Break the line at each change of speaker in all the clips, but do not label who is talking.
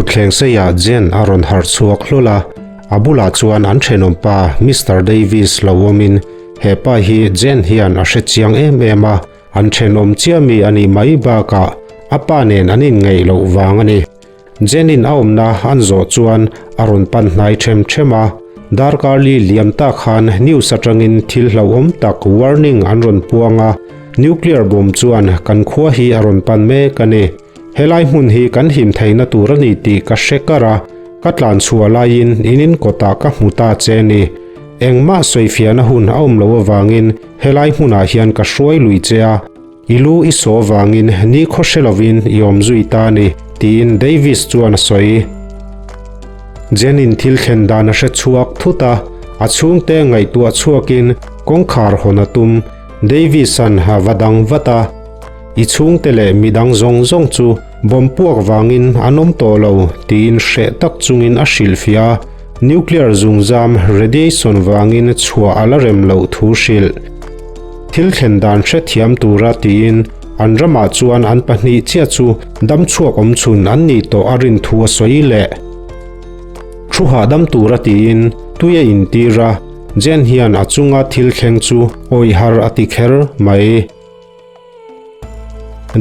Thutthleng seiah Jen a rawn harh chhuak hlawl a, a bulah chuan an thenawmpa Mister Davis lo awmin he pa hi Jen hian a hre chiang em em a, an thenawm chiah mi a nih mai bakah a pa nen an inngeih loh vang a ni. Jen-in a awmna an zawh chuan a rawn pan hnai them them a, darkar li liam ta khan news atangin thil hlauhawm tak warning an rawn puang a, nuclear bomb chuan kan khua hi a rawn pan mek a ni. Helai hmun hi kan him theihna tur a ni tih ka hre kar a, ka tlan chhuah laiin in in kawtah ka hmu ta che a ni. Engmah sawifiahna hun a awm loh avangin helai hmunah hian ka hruai lui che a, i lu i saw avangin ni khaw hre lovin i awm zui ta a ni, tiin Davis chuan a sawi. Jen-in thil thlen dan a hre chhuak thut a, a chhungte ngaihtuah chhuakin kawngkhar hawn a tum. Davis-a'n a va dang vat a. I chhungte leh midang zawng zawng chu bomb puak vangin an awm tawh lo tiin hreh tak chungin a hrilhfiah a, nuclear zungzam radiation vangin chhuah a la rem loh thu hrilh. Thil thlen dan hrethiam tura tiin an ramah chuan an pahnih chiah chu dam chhuak awm chhun an nih tawh a rin thu a sawi leh. Thu hahdam tura tiin tui a intir a, Jen hian a chunga thil thleng chu awih har a ti kher mai.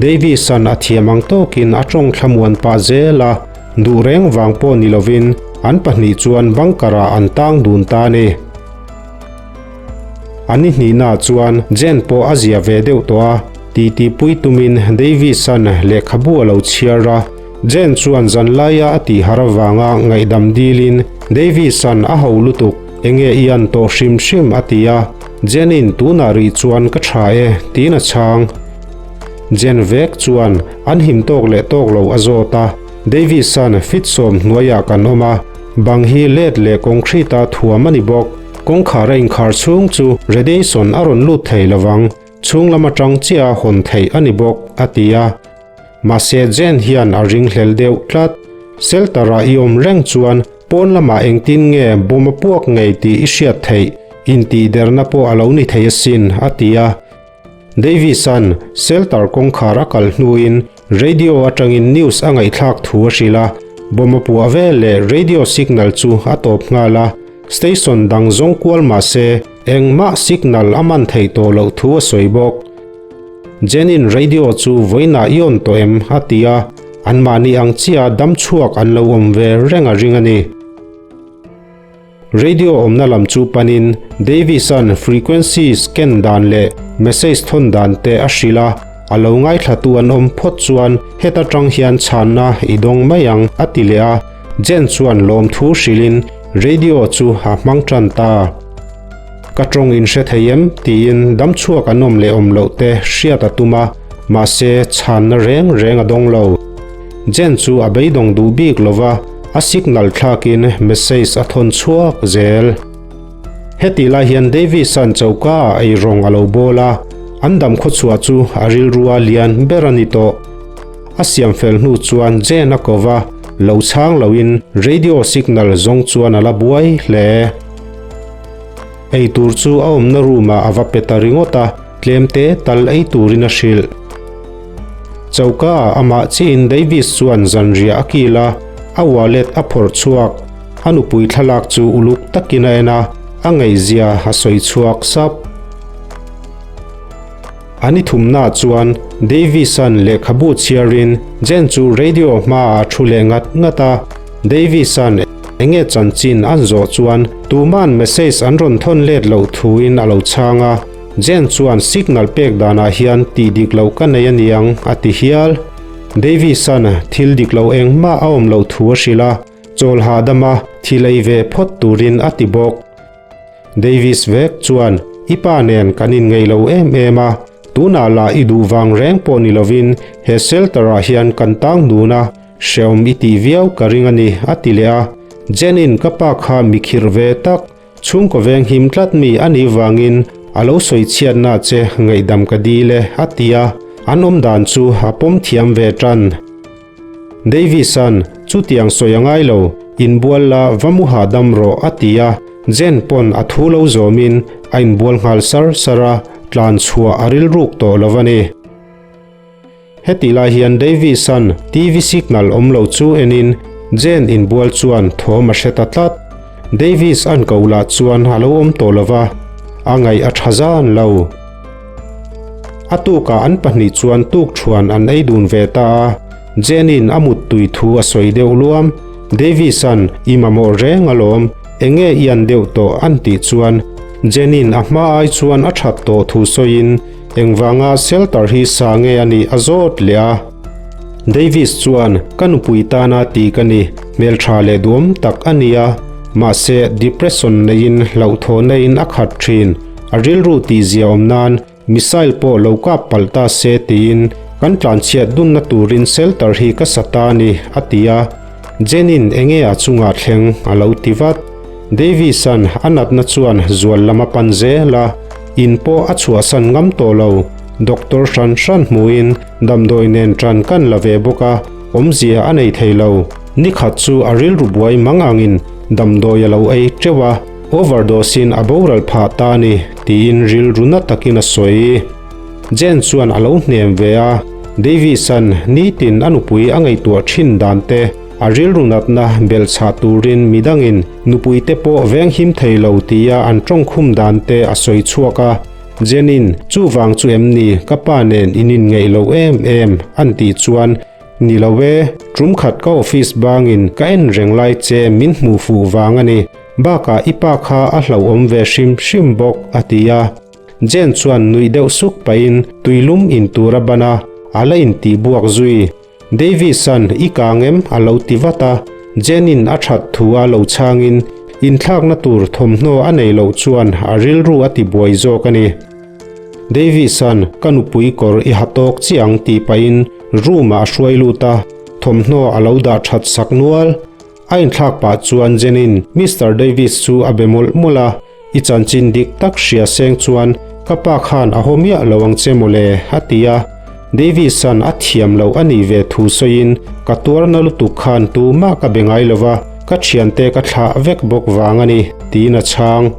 Davis-a'n a thiam ang tawkin a tawng thlamuan pah zel a, duh reng vang pawh ni lovin an pahnih chuan bunker-ah an tang dun ta a ni. A ni hnihnaah chuan Jen pawh a zia ve deuh tawh a, titipui tumin Davis-a'n lehkhabu a lo chhiar a. Jen chuan zanlaia a tihhar avanga ngaihdam dilin Davis-a'n a ho lutuk, enge i an tawh hrim hrim a ti a. Jen-in tunah rih chuan ka tha e, tiin a chhang. Jen vek chuan an him tawk leh tawk lo a zawt a, Davis-a'n fit 10 hnuaiah kan awm a, bang hi let leh concrete-a thuam a ni bawk. Kawngkhar a inkhar chhung chu radiation a rawn lut thei lovang, chhung lam atang chiah a hawn theih a ni bawk, a ti a. Mahse Jen hian a ringhlel deuh tlat. Shelter-ah i awm reng chuan Pawn lamah engtin nge bawm a puak ngei tih i hriat theih, intihderna pawh a lo ni thei asin, a ti a. Davis-a'n shelter kawngkhar a kal hnuin radio atangin news a ngaihthlak thu a hrilh a, bomb a puah vel leh radio signal chu a tawp nghal a, station dang zawng kual mah se engmah signal a man theih tawh loh thu a sawi bawk. Jen-in radio chu vawiinah i awn tawh em? a ti a, anmahni ang chiah dam chhuak an lo awm ve reng a ring a ni. Radio awmna lam chu panin Davis-a'n frequency scan dan leh message thawn dan te a hrilh a, a lo ngaithlatu an awm phawt chuan heta tang hian chhanna i dawng mai ang a ti leh a, Jen chuan lawmthu hrilhin radio chu a hmang tan ta. Ka tawng in hre thei em? tiin dam chhuak an awm leh awm loh te hriat a tum a, mahse chhanna reng reng a dawng lo. Jen chu a beidawng duh bik lo va, a signal thlakin message a thawn chhuak zel. Hetih lai hian Davis-a'n choka ah eirawng a lo bawl a, an dam khawchhuah chu a rilrua lian ber a ni tawh. A siam fel hnu chuan Jen a ko va, lo chhang loin radio signal zawng chuan a la buai hle. Ei tur chu a awmna room ah a va pe ta ringawt a, tlem te tal ei turin a hrilh. Choka ah amah chiin Davis chuan zanriah a kil a, a wallet a phawrh chhuak. A nupui thlalak chu uluk takin a en a, a ngaihzia a sawi chhuak sap. A ni thumnaah chuan Davis-a'n lehkhabu chhiarin Jen chu radio hmaah a thu leh ngat ngat a. Davis-a'n enge chanchin an zawh chuan tuma'n message an rawn thawn let loh thuin a lo chhang a. Jen chuan signal pek danah hian tih dik loh ka nei a niang a ti hial. Davis-a'n thil dik lo engmah a awm loh thu a hrilh a, chawl hahdama thil ei ve phawt turin a ti bawk. Davis vek chuan, I pa nen kan inngeih lo em em a, tunah lah i duh vang reng pawh ni lovin he shelter-ah hian kan tang dun a, hreawm i tih viau ka ring a ni, a ti leh a. Jen-in ka pa kha mi khirh ve tak, chhungkaw veng him tlat mi a nih vangin a lo sawi chhiatna che ngaihdam ka dil e, a ti a, an awmdan chu a pawm thiam ve tan. Davis-a'n, Chutiang sawi a ngai lo, inbual la va mu hahdam rawh a ti a, Jen pawn a thu lo zawmin a inbual nghal sar sar a, tlan chhuah a rilruk tawh lo a ni. Hetih lai hian Davis-a'n TV signal awm lo chu enin Jane inbual chuan thawm a hre ta tlat. Davis an ko lah chuan a lo awm tawh lo va, a ngaih a tha zan lo. A tukah an pahnih chuan tukṭhuan an ei dun ve ta a, Jane-in a muttui thu a sawi deuh luam. Davis-a'n i mamawh reng alawm, enge i an deuh tawh an tih chuan Jane-in a hma ai chuan a that tawh thu sawiin engvanga shelter hi sa nge a nih a zawt leh a. Davis chuan, Ka nupui tana ti ka ni, hmeltha leh duam tak a nia, mahse depression neiin hlauhthawhna in a khat thin, a rilru tihzia awm nan missile pawh lo kap palh ta se tiin kan tlanchhiat dunna turin shelter hi ka sa ta a ni, a ti a. Jenin enge a chungah thleng a lo ti vat. Davis-a'n a natna chuan zual lam a pan zel a, in pawh a chhuahsan ngam tawh lo. Doctor hran hran hmuhin Damdawi nen ṭan kan la ve bawk a, awmzia a nei thei lo. Nikhat chu a rilru buai mang angin damdawi a lo ei ṭeuh a, overdose-in a boral phah ta a ni, tiin rilru na takin a sawi. Jane chuan a lo hnem ve a, Davis-a'n nitin a nupui a ngaihtuah ṭhin dan te, a rilru natna belhchhah turin midangin nupuite pawh venghim thei lo tia an ṭawngkhum dan te a sawi chhuak a. Jenin, Chuvang chu em ni, ka pa nen in inngeih lo em em, an tih chuan, Ni lo e, tum khat ka office bangin ka en reng lai che min hmuh fuh vang a ni, bakah i pa kha a hlauhawm ve hrim hrim bawk, a ti a. Jen chuan nuih deuh suk pahin tuilum in tur a ban a, a la intih buak zui. Davis-a'n i kang em? a lo ti vat a, Jen-in a that thu a lo chhangin inthlakna tur thawmhnaw a nei loh chuan a rilru a ti buai zawk a ni. Davis-a'n ka nupui kawr i ha tawk chiah ang tih pahin room-ah a hruai lut a, thawmhnaw a lo dah that sak nual. A inthlak pah chuan Jenin Mister Davis chu a be mawlh mawlh a, I chanchin dik tak hria seng chuan ka pa khan a haw miah lo ang che mawle, a ti a. Davis-a'n a thiam loh a nih ve thu sawiin ka tuarna lutuk khan tumah ka be ngai lo va, ka thiante ka thlah vek bawk vang a ni, tiin a chhang.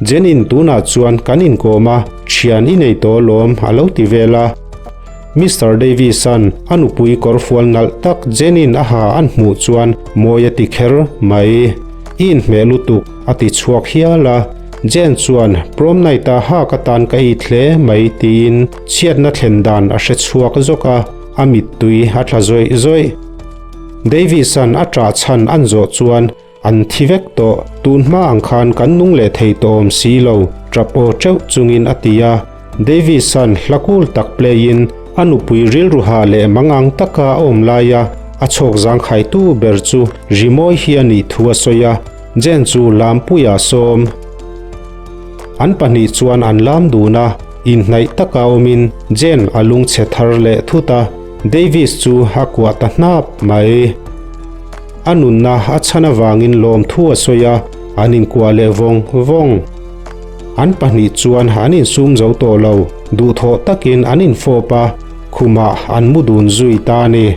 Jenin tunah chuan kan inkawm a, thian i nei tawh alawm, a lo ti vel a. Mister Davis-a'n a nupui kawrfual nalh tak Jenin a ha an hmuh chuan mawi a ti kher mai. I inhmeh lutuk, a ti chhuak hial a. Jen chuan, Prom night-a hak atan ka it hle mai tiin chhiatna thlen dan a hre chhuak zawk a, a mittui a tla zawih zawih. Davis-a'n a ṭah chhan an zawh chuan, An thi vek tawh, tun hma ang khan kan nung leh thei tawh awm si lo, ṭap aw ṭeuh chungin a ti a. Davis-a'n hla kul tak play-in a nupui rilru hah leh mangang taka a awm laia a chhawk zangkhaitu ber chu rimawi hi a nih thu a sawi a, Jane chu lampuiah a sawm. An pahnih chuan an lam dun a, inhnaih taka awmin Jane a lungchhe thar leh thut a, Davis chu a kuah ta hnap mai. A nunna a chhan avangin lawmthu a sawi a, an inkuah leh vawng vawng. An pahnih chuan an insum zo tawh lo, duhthawh takin an infawp a, khumah an mu dun zui ta a ni.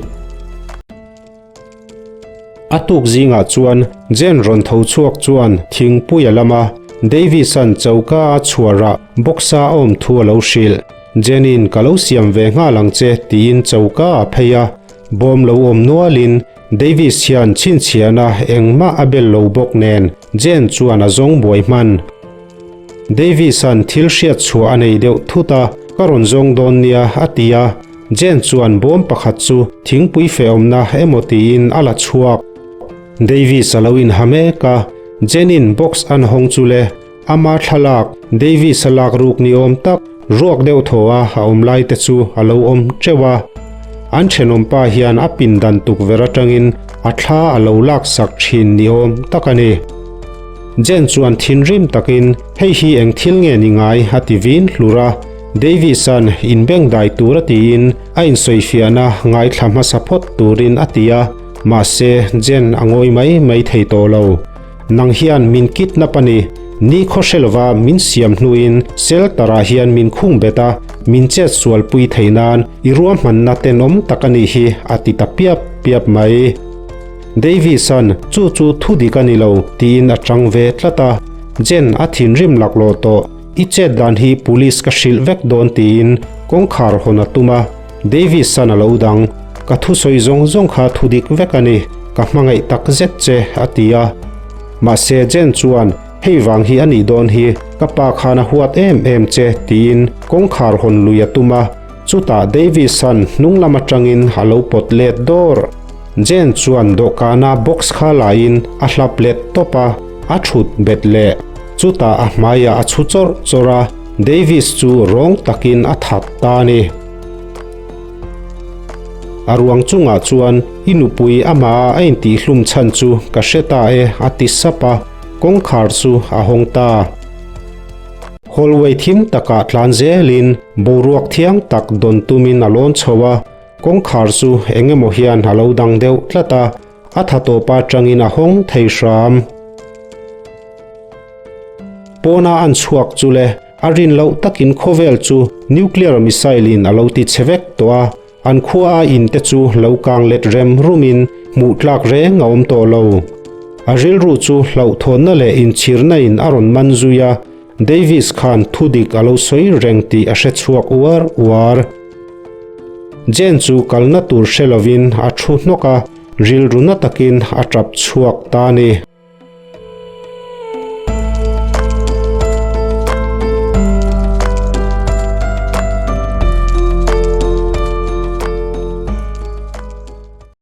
A tuk zingah chuan Jane rawn tho chhuak chuan thingpui a lam a, Davis-a'n choka a chhuarah box-a a awm thu a lo hrilh. Jane-in ka lo siam ve nghal ang che tiin choka a phei a, bawm lo awm nualin Davis hian chhinchhiahna engmah a bel lo bawk nen Jane chuan a zawng buai hman. Davis-a'n thil hriat chhuah a nei deuh thut a, ka rawn zawng dawn nia a ti a. Jane chuan bawm pakhat chu thingpui feh awmna emaw tiin a la chhuak. Davis a lo inha mek a, Jane-in box an hawng chu le. Ama thlalak, Davis-a lak ruk ni awm tak, ruak deuh thaw a a awm lai te chu a lo awm teuh a. An thenawmpa hian a pindan tukverh atangin a thla a lo laksak thin ni awm tak a ni. Jane chuan thinrim takin, Hei hi eng thil nge ni ngai? a ti vin hlur a. Davis-a'n inbengdai tur a tiin a insawifiahna ngaithla hmasa phawt turin a ti a, mahse Jane a ngawi mai mai thei tawh lo. Nang hian min kidnap a ni. Ni khaw hre lova min siam hnuin shelter ah hian min khung bet a, min chet sual pui thei nan i ruahmanna tenawm tak a nih hi a ti ta piap piap mai. Davis-a'n chu chu thu dik a ni lo tiin a chang ve tlat a, Jen a thinrim laklawh tawh, i chet dan hi police ka hrilh vek dawn tiin kawngkhar hawn a tum a, Davis-a'n a lo dang, ka thusawi zawng zawng kha thu dik vek a ni. Ka hmangaih tak zet che, a ti a. Mahse Jane chuan, Hei vang hi a nih dawn hi, ka pa khan a huat em em che, tiin kawngkhar hawn lui a tum a. Chutah Davis-a'n hnung lam atangin a lo pawt let dawr. Jane chuan dawhkana box kha laiin a hlap let tawp a, a thut bet leh. Chutah a hmaiah a chhu chawrh chawrh a, Davis chu rawng takin a that ta a ni. A ruang chungah chuan i nupui amah a intihhlum chhan chu ka hre ta e a ti sap a, kawngkhar chu a hawng ta. Hallway thim takah tlan zelin boruak thiang tak dawn tumin a lawn chho a, kawngkhar chu eng emaw hian a lo dang deuh tlat a, a tha tawpa tangin a hawng thei hram. Pawna an chhuak chu le, a rin loh takin khawvel chu nuclear missile in a lo ti chhe vek tawh a, An khua a in te chu lo kang let rem rumin hmuh tlak reng a awm tawh lo. A rilru chu hlauhthawnna leh inchhirna in a rawn man zui a, Davis khan thudik a lo sawi reng tih a hre chhuak uar uar. Jane chu kalna tur hre lovin a thu hnawk a, rilru na takin a tap chhuak ta a ni.